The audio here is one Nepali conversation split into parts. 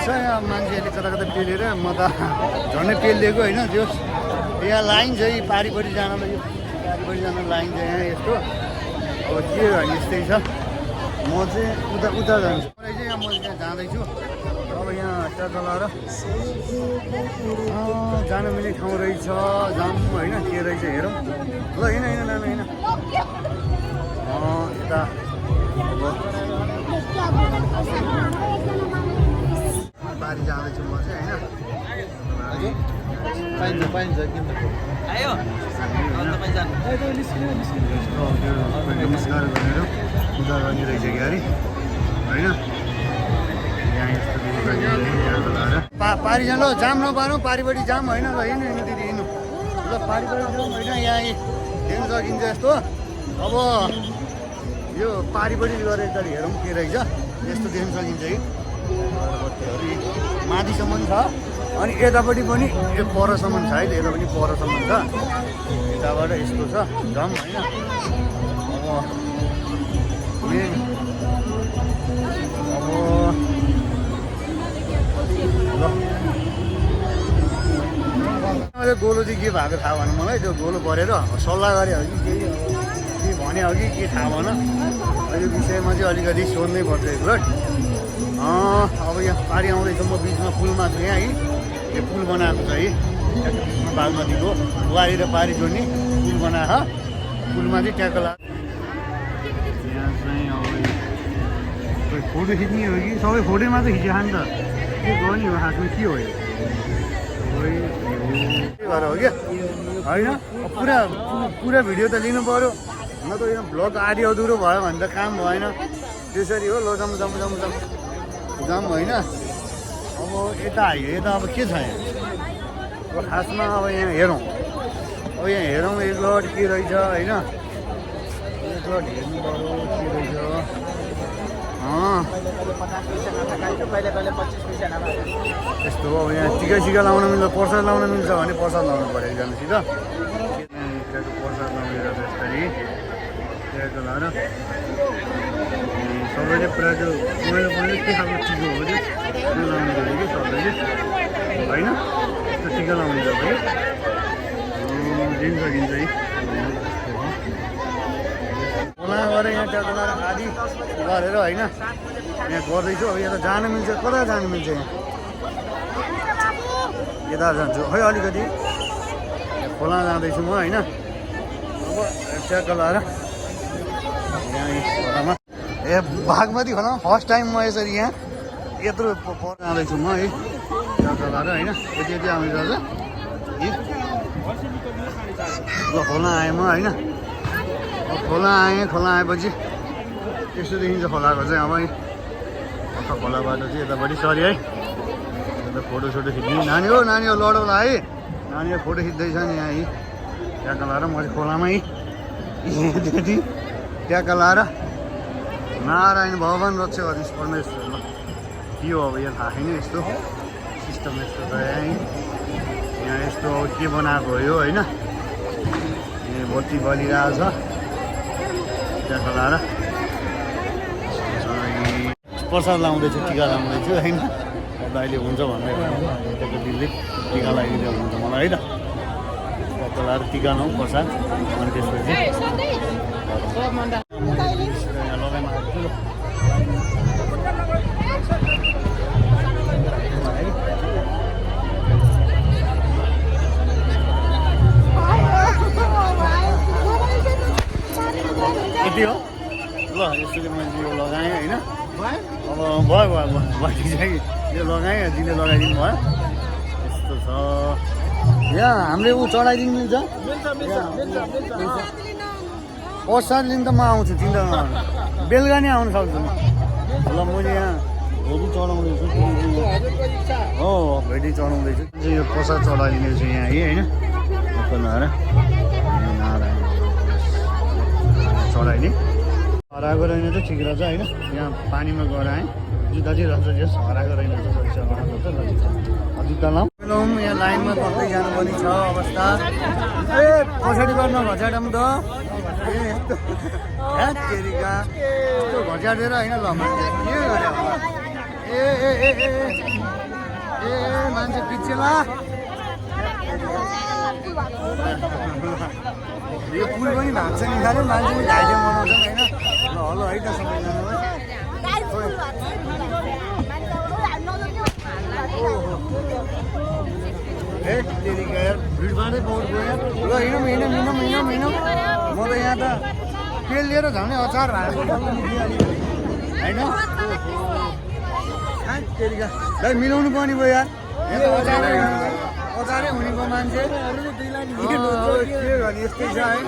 छ यहाँ मान्छेहरूले कता कता पेलेर म त झन्डै पेलिएको होइन त्यो यहाँ लाइन छ पारिपट्टि जानलाई यो पारिपट्टि जान लाइन छ यहाँ यस्तो अब के होइन यस्तै छ म चाहिँ उता उता जान्छु चाहिँ यहाँ म त्यहाँ जाँदैछु अब यहाँ टकलाएर जानु मिल्ने ठाउँ रहेछ जाम होइन के रहेछ हेरौँ ल होइन होइन नानु होइन यता बारी जाँदैछु म चाहिँ होइन पाइन्छ पाइन्छ किन आयो नमस्कार गरेर पूजा गर्ने रहेछ कि अरे होइन यहाँ यस्तो पारी जानु ल जाम नपारौँ पारिपट्टि जाम होइन ल हिँड्नु हिँड्नु दिदी हिँड्नु ल पारिपट्टि जाम होइन यहाँ हेर्नु सकिन्छ यस्तो अब यो पारिपट्टि गएर एकताल हेरौँ के रहेछ यस्तो देख्न सकिन्छ कि माथिसम्म छ अनि यतापट्टि पनि यो परसम्म छ है यता पनि परसम्म छ यताबाट यस्तो छ जाम होइन अब गोलो चाहिँ के भएको थाहा भएन मलाई त्यो गोलो परेर सल्लाह गरे हो कि केही के भने हो कि के थाहा भएन यो विषयमा चाहिँ अलिकति सोध्नै पर्छ एकपल्ट अब यहाँ पारी आउँदैछ म बिचमा पुलमा छु यहाँ है यो पुल बनाएको छ है बिचमा बागमतीको बुहारी र पारी जोड्ने पुल बनाएको पुलमा चाहिँ ट्याक्क लाग्छ यहाँ चाहिँ अब फोटो खिच्ने हो कि सबै फोटो मात्रै खिचेको नि त के गर्ने हो खासमा के हो यो के भएर हो क्या होइन पुरा पुरा भिडियो त लिनु पऱ्यो न त यो भ्लग आधी अधुरो भयो भने त काम भएन त्यसरी हो ल जाउँ जाउँ जाउँ जाउँ जाउँ होइन अब यता आयो यता अब के छ यहाँ अब खासमा अब यहाँ हेरौँ अब यहाँ हेरौँ एकलट के रहेछ होइन एकलट हेर्नु पऱ्यो के रहेछ यस्तो हो अब यहाँ टिका सिका लाउन मिल्छ प्रसाद लाउन मिल्छ भने प्रसाद लाउनु पऱ्यो एकजनासित प्रसाद लाउनेर यसरी त्यहाँको लाएर सबैले प्रायः त्यो मैले पनि के खालको टिको हो त्यो लाउनु पऱ्यो कि सबैले होइन त्यो टिका लाउने तपाईँ दिन सकिन्छ है खोला गएर यहाँ ट्याक्क लाएर आदि गरेर होइन यहाँ गर्दैछु अब यता जानु मिल्छ कता जानु मिल्छ यहाँ यता जान्छु खै अलिकति खोला जाँदैछु म होइन अब ट्याक्क लाएर यहाँ खोलामा ए बागमती खोलामा फर्स्ट टाइम म यसरी यहाँ यत्रो जाँदैछु म है ट्याक्क लाएर होइन यति यति आउँछ ल खोला आएँ म होइन खोला आएपछि यस्तो देखिन्छ खोलाको चाहिँ अब खोलाबाट चाहिँ यतापट्टि सरी है यता फोटोसोटो खिच्ने नानी हो लडौला है नानीहरू फोटो खिच्दैछ नि यहाँ है ट्याक्क लाएर म चाहिँ खोलामै त्यति ट्याक्क लाएर नारायण भगवान रक्षा गरिदिनुहोस् परमेश्वर के हो अब यहाँ थाहा छैन यस्तो सिस्टम यस्तो छ यहाँ यस्तो अब के बनाएको हो यो होइन बत्ती बलिरहेको छ ट्याक्क लाएर प्रसाद लाउँदैछु टिका लाउँदैछु होइन अब अहिले हुन्छ भन्दै त्यहाँको दिदीले टिका लगाइदिँदै हुन्छ मलाई है त ट्याक्क लाएर टिका लाउँ प्रसाद अनि त्यसपछि यति हो ल यसरी मैले यो लगाएँ होइन अब भयो चाहिँ यो लगाएँ दिदीले लगाइदिनु भयो यस्तो छ यहाँ हामीले ऊ चढाइदिनु मिल्छ प्रसाद लिनु त म आउँछु चिन्ता नगर्नु बेलुका नै आउनु सक्छु म ल मैले यहाँ भेटी चढाउँदैछु हो भेटी चढाउँदैछु यो प्रसाद चढाइदिँदैछु यहाँ है होइन नारायण चढाइदिएँ हराएको रहेन त ठिक रहेछ होइन यहाँ पानीमा गएर आएँ जुत्ता चाहिँ रहेछ जस हराएको रहेन त जुत्ता लाउँ यहाँ लाइनमा पर्दै जानुपर्ने छ अवस्था ए पछाडि गर्न घचाडौँ त तेरिका यस्तो घचाडेर होइन ल के गरे ए ए मान्छे पिच्छेला यो पुल पनि भाग्छ नि खालि मान्छे घाइते मनाउँछन् होइन ल हलो है त सबैजनालाई ए तेरिका यार भिडभाडै बहुत गयो यार ल हिँडौँ म त यहाँ त तेल लिएर झनै अचार हालेको होइन तेरिका दाइ मिलाउनु पर्ने भयो यार अचारै हुनेको मान्छे के गर्ने यस्तै छ है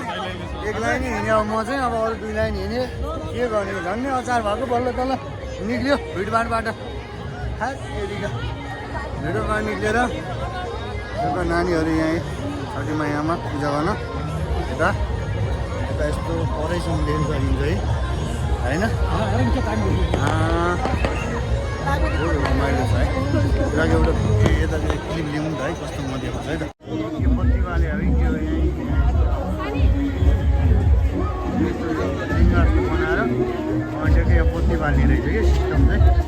एक लाइन हिँड्यो अब म चाहिँ अब अरू 2 लाइन हिँडेँ के गर्ने झन्नै अचार भएको बल्ल तल निक्ल्यो भिडभाडबाट तेरिका भिडबाट निक्लेर नानीहरू यहाँ छठी मैयामा पूजा गर्न यता यस्तो परैसम्म देख्न सकिन्छ है होइन रमाइलो छ है एउटा यता क्लिप लिउँ त है कस्तो मजाको छ है त यो बत्तीवाले है त्यो लिङ्गाजस्तो बनाएर ठ्याक्कै यहाँ बत्ती बाल्ने रहेछ कि सिस्टम चाहिँ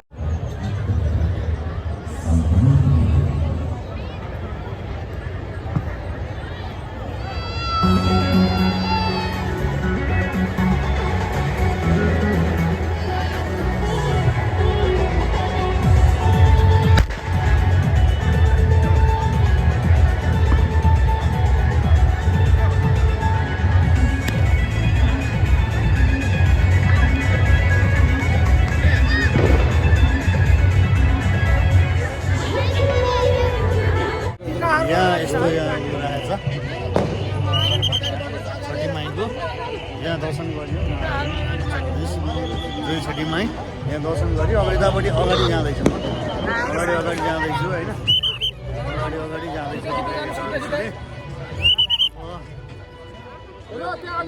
यहाँ दर्शन गऱ्यो जय छठी माई यहाँ दर्शन गऱ्यो अब यतापट्टि अगाडि जाँदैछु म अगाडि जाँदैछु होइन अगाडि जाँदैछु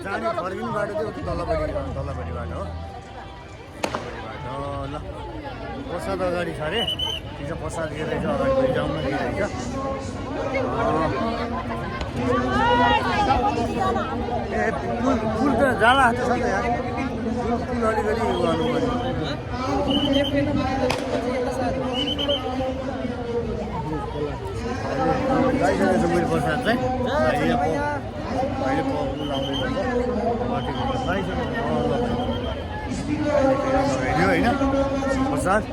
जाने फर्किने बाटो चाहिँ उति तल्लोपट्टि बाटो हो ल प्रसाद अगाडि छ अरे ठिक छ प्रसाद दिइरहेछ अगाडि जाउँ न दिइरहेछ ए पुल त जाला हात छ त यार पुल अलिकति गर्नु पर्यो गाइसकेको छु मैले प्रसाद चाहिँ अहिले लाउँदैछ लगाइदियो होइन प्रसाद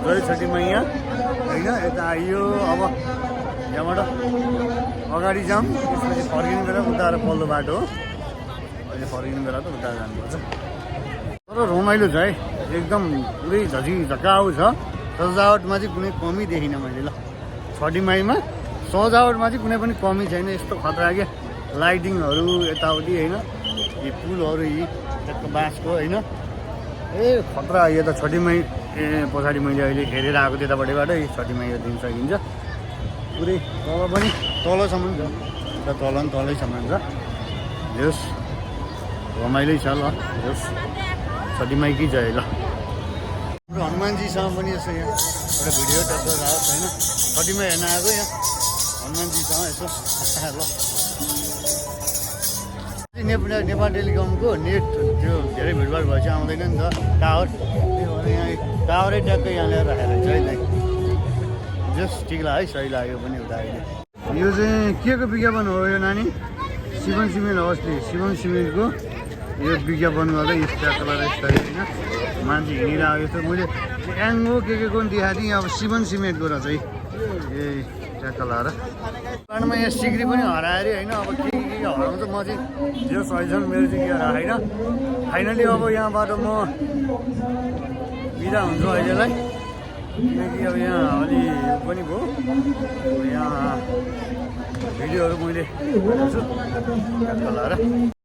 जय छठी मैया होइन यता आइयो अब यहाँबाट अगाडि जाऊँ त्यसपछि फर्किने बेला उता पल्लो बाटो हो अहिले फर्किने बेला त उता जानुपर्छ तर रमाइलो छ है एकदम पुरै झकाउ छ सजावटमा चाहिँ कुनै कमी देखिनँ मैले ल छठी माईमा सजावटमा चाहिँ कुनै पनि कमी छैन यस्तो खतरा के लाइटिङहरू यताउति होइन यी पुलहरू यी ट्याक्क बाँसको होइन ए खतरा यो त छठी माई पछाडि मैले अहिले हेरेर आएको त्यतापट्टिबाट छठी माई दिन सकिन्छ पुरै तल पनि तलसम्म छ र तल पनि तलैसम्म छ जोस् रमाइलै छ ल जोस् छठी माईकै छ ल हनुमानजीसँग पनि यसो यहाँ एउटा भिडियो ट्याक्क राहत होइन छठी माई हेर्न आएको यहाँ हनुमानजीसँग यसो ल नेपाल टेलिकमको नेट त्यो धेरै भिडभाड भएपछि आउँदैन नि त टावर त्यही भएर यहाँ टावरै ट्याक्कै यहाँ ल्याएर राखेर चाहिँ है जस ठिक लाग्यो है सही लाग्यो पनि उता अहिले यो चाहिँ के को विज्ञापन हो यो नानी शिवन सिमेन्ट हो असली शिवन सिमेन्टको यो विज्ञापन गर्दै यस्तो कलर यस्तो होइन मान्छे हिँडिरहेको यस्तो मैले एङ्गो के को पनि देखाएको थिएँ अब शिवन सिमेन्टको रहेछ है ए ट्याक्क लगाएर कारणमा यहाँ सिक्री पनि हरायो अरे होइन अब के हराउँछ म चाहिँ जो सहिसन मेरो चाहिँ के होइन फाइनली अब यहाँबाट म बिदा हुन्छु अहिलेलाई किनकि अब यहाँ अलि पनि भयो यहाँ भिडियोहरू मैले बनाउँछु ट्याक्क लगाएर